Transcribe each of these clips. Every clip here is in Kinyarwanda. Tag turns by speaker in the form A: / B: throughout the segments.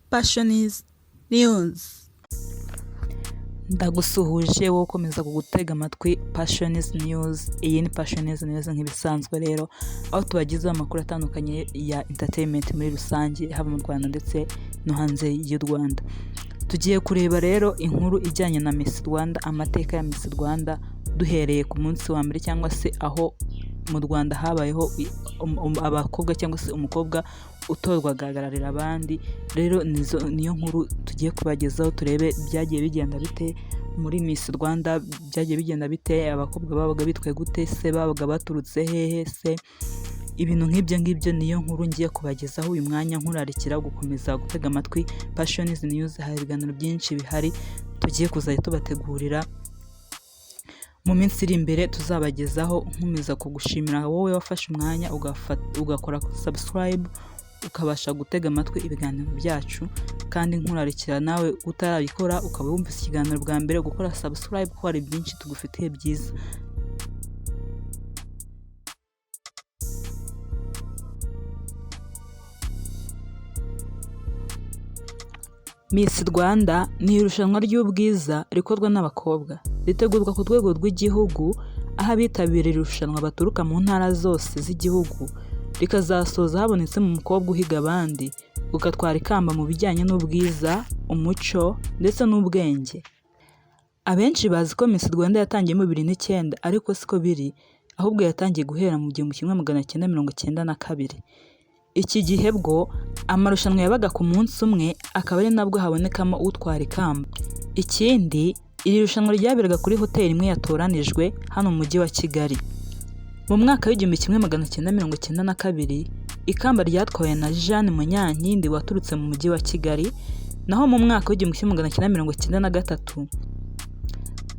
A: Passions News.
B: Ndagusuhuje wowe ukomeza kugutega amatwi Passions News. Iyi ni Passions News nk'ibisanzwe rero, aho tubagezaho amakuru atandukanye ya entertainment muri rusange, haba mu Rwanda ndetse no hanze y'u Rwanda. Tugiye kureba rero inkuru ijyanye na Miss Rwanda, amateka ya Miss Rwanda, duhereye ku munsi wa mbere cyangwa se aho mu Rwanda habayeho abakobwa cyangwa se umukobwa utorwa agahagararira abandi. Rero niyo nkuru tugiye kubagezaho, turebe byagiye bigenda bite muri Miss Rwanda, byagiye bigenda bite, abakobwa babaga bitwaye gute se, babaga baturutse hehe se, ibintu nk'ibyo ngibyo. Niyo nkuru ngiye kubagezaho uyu mwanya, nkurarikira gukomeza gutega amatwi Passions News. Hari ibiganiro byinshi bihari tugiye kuzajya tubategurira mu minsi iri imbere tuzabagezaho. Nkomeza kugushimira wowe wafashe umwanya ugakora subscribe, ukabasha gutega amatwi ibiganiro byacu, kandi nkurarikira nawe utarabikora ukaba wumvise ikiganiro bwa mbere gukora subscribe, kuko hari byinshi tugufitiye byiza. Miss Rwanda ni irushanwa ry'ubwiza rikorwa n'abakobwa, ritegurwa ku rwego rw'igihugu, aho abitabira iri rushanwa baturuka mu ntara zose z'igihugu, rikazasoza habonetsemo umukobwa uhiga abandi ugatwara ikamba mu bijyanye n'ubwiza, umuco ndetse n'ubwenge. Abenshi bazi ko Miss Rwanda yatangiye mu 2009, ariko siko biri, ahubwo yatangiye guhera mu 1992. Iki gihe bwo amarushanwa yabaga ku munsi umwe, akaba ari nabwo habonekamo utwara ikamba. Ikindi, iri rushanwa ryaberaga kuri hoteli imwe yatoranijwe hano mu mujyi wa Kigali. Mu mwaka w'1992 ikamba ryatwawe na Jeanne Munyankindi waturutse mu mujyi wa Kigali, naho mu mwaka w'1993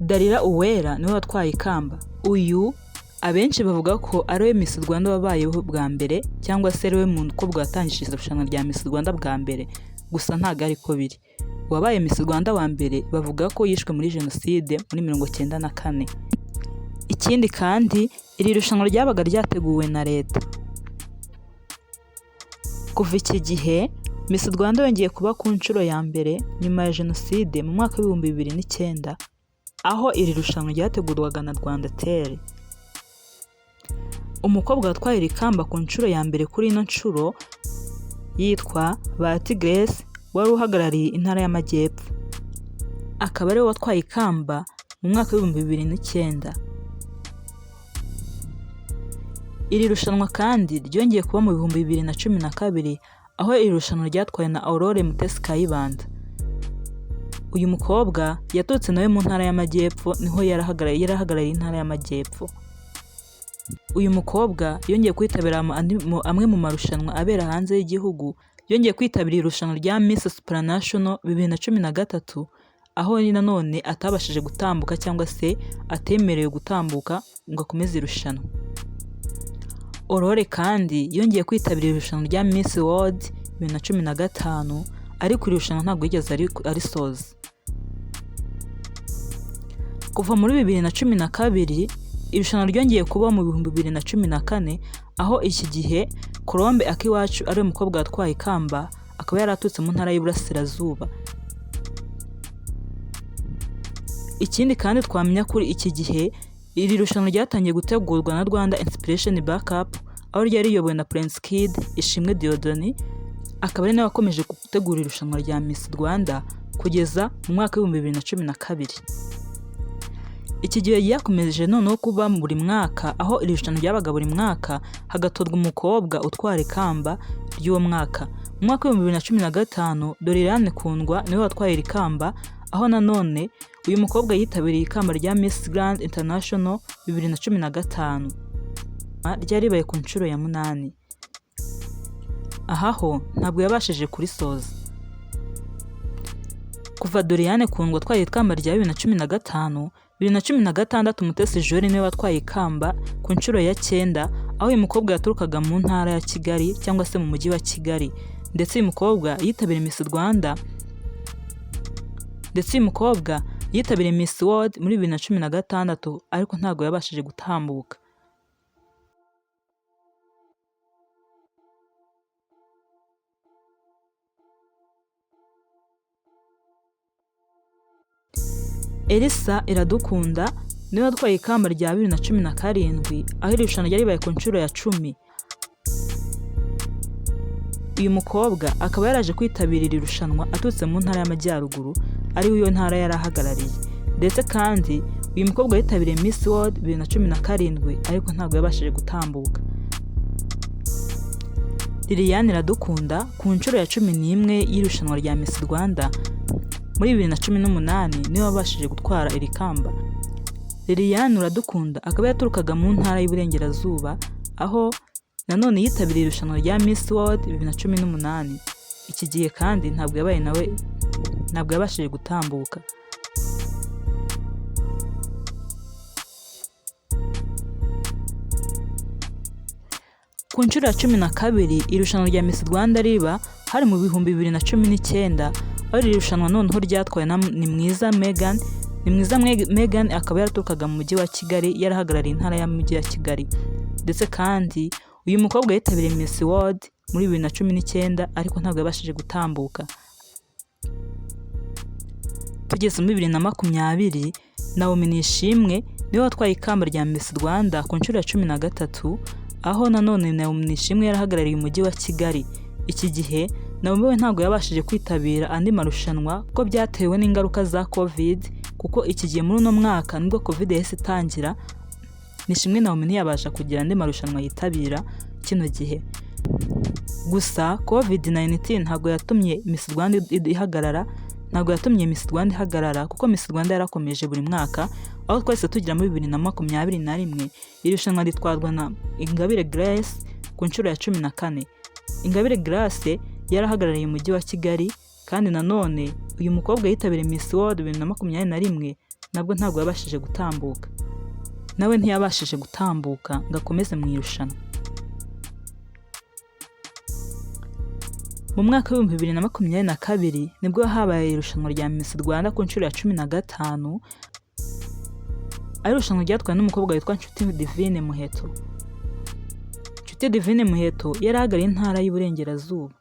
B: Dalila Uwera niwe watwaye ikamba. Uyu abenshi bavuga ko ari we Miss Rwanda wabayeho bwa mbere, cyangwa se ari we mukobwa watangije irushanwa rya Miss Rwanda bwa mbere, gusa ntabwo ariko biri. Uwabaye Miss Rwanda wa mbere bavuga ko yishwe muri Jenoside muri 94. Ikindi kandi, iri rushanwa ryabaga ryateguwe na Leta. Kuva iki gihe Miss Rwanda yongeye kuba ku nshuro ya mbere nyuma ya Jenoside mu mwaka w'2009, aho iri rushanwa ryategurwaga na Rwandatel. Umukobwa watwaye iri kamba ku nshuro ya mbere kuri ino nshuro yitwa Bahati Grace, wari uhagarariye intara y'Amajyepfo, akaba ariwe watwaye ikamba mu mwaka w'2009. Iri rushanwa kandi ryongeye kuba mu 2012, aho iri rushanwa ryatwawe na Aurore Mutesi Kayibanda. Uyu mukobwa yaturutse nawe mu ntara y'Amajyepfo, niho yarahagarariye intara y'Amajyepfo. Uyu mukobwa yongeye kwitabira amwe mu marushanwa abera hanze y'igihugu, yongeye kwitabira irushanwa rya Miss Supranational 2013, aho nanone atabashije gutambuka cyangwa se atemerewe gutambuka ngo akomeze irushanwa. Aurore kandi yongeye kwitabira irushanwa rya Miss World 2015, ariko iri rushanwa ntabwo yigeze arisoza. Kuva muri 2012 irushanwa ryongeye kuba mu 2014, aho iki gihe Colombe Akiwacu ari we mukobwa watwaye ikamba, akaba yaraturutse mu ntara y'Iburasirazuba. Ikindi kandi twamenya kuri iki gihe, iri rushanwa ryatangiye gutegurwa na Rwanda Inspiration Backup, aho ryari riyobowe na Prince Kid Ishimwe Dieudonné, akaba ari nawe wakomeje gutegura irushanwa rya Miss Rwanda kugeza mu mwaka w'2012. Iki gihe ryakomeje noneho kuba buri mwaka, aho iri rushanwa ryabaga buri mwaka hagatorwa umukobwa utwara ikamba ry'uwo mwaka. Mu mwaka w'2015 Doriane Kundwa niwe watwaye iri kamba, aho nanone uyu mukobwa yitabiriye ikamba rya Miss Grand International 2015, ryari ribaye ku nshuro ya 8. Aha ho ntabwo yabashije kurisoza. Kuva Doriane Kundwa atwaye ikamba rya 2015, 2016 Mutesi Jolly niwe watwaye ikamba ku nshuro ya 9, aho uyu mukobwa yaturukaga mu ntara ya Kigali cyangwa se mu mujyi wa Kigali. Ndetse uyu mukobwa yitabiriye Miss Rwanda, ndetse uyu mukobwa yitabiriye Miss World muri 2016, ariko ntabwo yabashije gutambuka. Elsa Iradukunda niwe watwaye ikamba rya 2017, aho iri rushanwa ryari ribaye ku nshuro ya 10. Uyu mukobwa akaba yaraje kwitabira iri rushanwa aturutse mu ntara y'Amajyaruguru, ariyo iyo ntara yari ahagarariye. Ndetse kandi uyu mukobwa yitabiriye Miss World 2017, ariko ntabwo yabashije gutambuka. Liliane Iradukunda ku nshuro ya 11 y'irushanwa rya Miss Rwanda muri 2018 niwe wabashije gutwara iri kamba. Liliane Iradukunda akaba yaturukaga mu ntara y'Iburengerazuba, aho nanone yitabiriye irushanwa rya Miss World 2018. Iki gihe kandi ntabwo yabaye nawe ntabwo yabashije gutambuka. Ku nshuro ya 12 irushanwa rya Miss Rwanda riba hari mu 2019, aho iri rushanwa noneho ryatwawe na Nimwiza Meghan. Nimwiza Meghan akaba yaraturukaga mu mujyi wa Kigali, yarahagarariye intara y'umujyi wa Kigali. Ndetse kandi uyu mukobwa yitabiriye Miss World muri 2019, ariko ntabwo yabashije gutambuka. Tugeze muri 2020, Naomi Nishimwe niwe watwaye ikamba rya Miss Rwanda ku nshuro ya 13, aho nanone Naomi Nishimwe yarahagarariye umujyi wa Kigali. Iki gihe Naomi we ntabwo yabashije kwitabira andi marushanwa kuko byatewe n'ingaruka za Covid, kuko iki gihe muri uno mwaka nibwo Covid yahise itangira. Nishimwe Naomi ntiyabasha kugira andi marushanwa yitabira kino gihe. Gusa Covid-19 ntabwo yatumye Miss Rwanda ihagarara, ntabwo yatumye Miss Rwanda ihagarara, kuko Miss Rwanda yarakomeje buri mwaka, aho twahise tugera muri 2021 irushanwa ritwarwa na Ingabire Grace ku nshuro ya 14. Ingabire Grace yarahagarariye umujyi wa Kigali, kandi nanone uyu mukobwa yitabiriye Miss World 2021, nabwo ntabwo yabashije gutambuka. Nawe ntiyabashije gutambuka ngo akomeze mu irushanwa. Mu mwaka w'2022 nibwo habaye irushanwa rya Miss Rwanda ku nshuro ya 15, ari irushanwa ryatwawe n'umukobwa witwa Nshuti Divine Muheto. Nshuti Divine Muheto yari ahagarariye intara y'Iburengerazuba.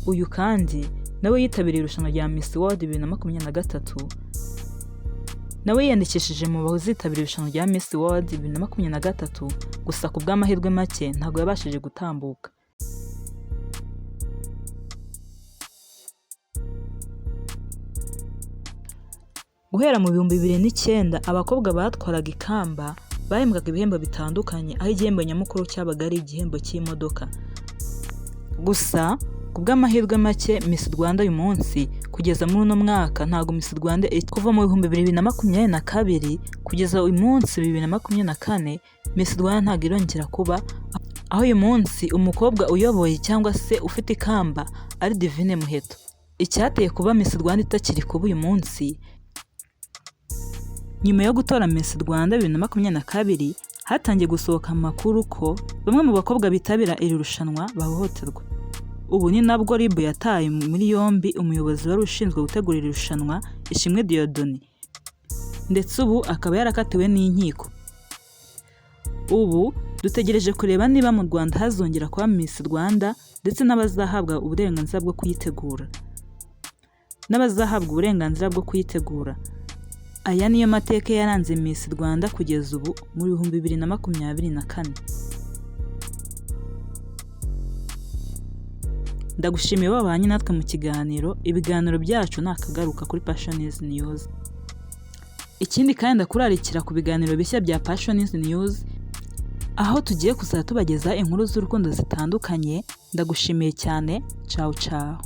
B: Uyu kandi nawe yitabiriye irushanwa rya Miss World 2023, nawe yiyandikishije mu bazitabira irushanwa rya Miss World 2023, gusa ku bw'amahirwe make ntabwo yabashije gutambuka. Guhera mu 2009 abakobwa batwaraga ikamba bahembwaga ibihembo bitandukanye, aho igihembo nyamukuru cyabaga ari igihembo cy'imodoka. Gusa ku bw'amahirwe make Miss Rwanda uyu munsi kugeza muri uno mwaka ntabwo Miss Rwanda kuva mu 2022 kugeza uyu munsi 2024 Miss Rwanda ntabwo irongera kuba, aho uyu munsi umukobwa uyoboye cyangwa se ufite ikamba ari Divine Muheto. Icyateye kuba Miss Rwanda itakiri kuba uyu munsi, nyuma yo gutora Miss Rwanda 2022 hatangiye gusohoka amakuru ko bamwe mu bakobwa bitabira iri rushanwa bahohoterwa. Ubu ni nabwo RIB yataye muri yombi umuyobozi wari ushinzwe gutegura iri rushanwa, Ishimwe Dieudonné, ndetse ubu akaba yarakatiwe n'inkiko. Ubu dutegereje kureba niba mu Rwanda hazongera kuba Miss Rwanda ndetse n'abazahabwa uburenganzira bwo kuyitegura. N'abazahabwa uburenganzira bwo kuyitegura. Aya niyo mateka yaranze Miss Rwanda kugeza ubu mu 2024. Ndagushimiye wabanye natwe mu kiganiro, ibiganiro byacu nakagaruka kuri Passions News. Ikindi kandi ndakurarikira ku biganiro bishya bya Passions News, aho tugiye kuzajya tubageza inkuru z'urukundo zitandukanye. Ndagushimiye cyane, ciao ciao.